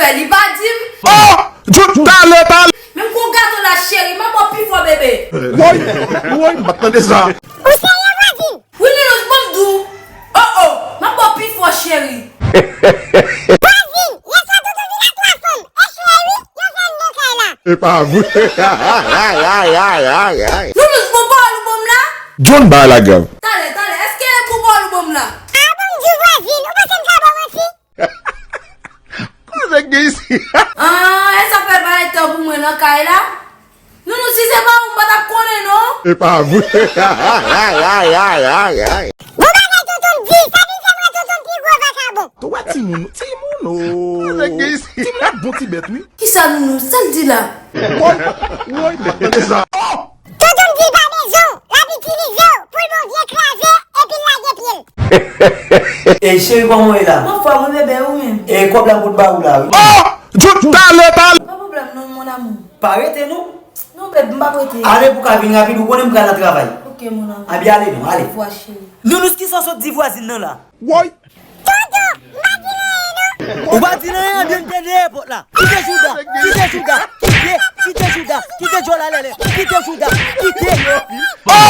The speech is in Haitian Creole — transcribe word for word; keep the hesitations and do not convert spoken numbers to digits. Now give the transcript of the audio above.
Li pa di m. Oh! Jout, talè, talè! Menm gon gato la, cheri, m ap ba w pi fò, bebe. Woy! Woy, m pa t tande sa. Ou serye, vwazin? Wi, Nounous, ban m di w. Oh, oh, m ap ba w pi fò, cheri. Vwazin, yèswa Toutou vin ak twa fanm. E cheri, yo jwenn nan kay la. E pa vre. Nounous, gon pawòl ou ban m la? John, bagay la grav. Talè, talè, èske gon pawòl ou ban m la? A bon, m di w, vwazin, ou panse m ka ba w manti? Kote nèg gen isi? Ah, e sa fè bagay tan pou mwen nan kay la. Nounous, si se pa ou, m pa t ap konnen, non. E pa vre. Bon bagay, tonton m di, sa vin fè m wè tonton m pi gwo vakabon. Ou wè timoun, timoun, oh. Kote nèg gen isi? Timoun ap bon ti bèt, wi. Kisa Nounous? Sa l di la? Woy, woy, m pa t tande sa. Oh! Tonton m di l pa bezwen w, l ap itilize w pou l ba w vye kraze epi l lage pye l. E cheri, kòman w ye la? M anfòm wi, bebe, ou menm? E kòb la m pot ba ou la wi. Oh! Jout, talè, talè! Pa pwoblèm non, mon amour. Pa rete non. Non, bebe, m p ap rete. Ale pou ka vin rapid, ou konnen m pral nan travay. Ok, mon amour. Anben ale non, ale. Vwa cheri. Nounous, kisa w sot di vwazin nan la? Woy! Tonton, m pa di l anyen non. Ou pa di l anyen, anben m te dèyè pòt la. Kite jouda, kite jouda, kite, kite jouda, kite djòl a lèlè, kite jouda, kite. Oh!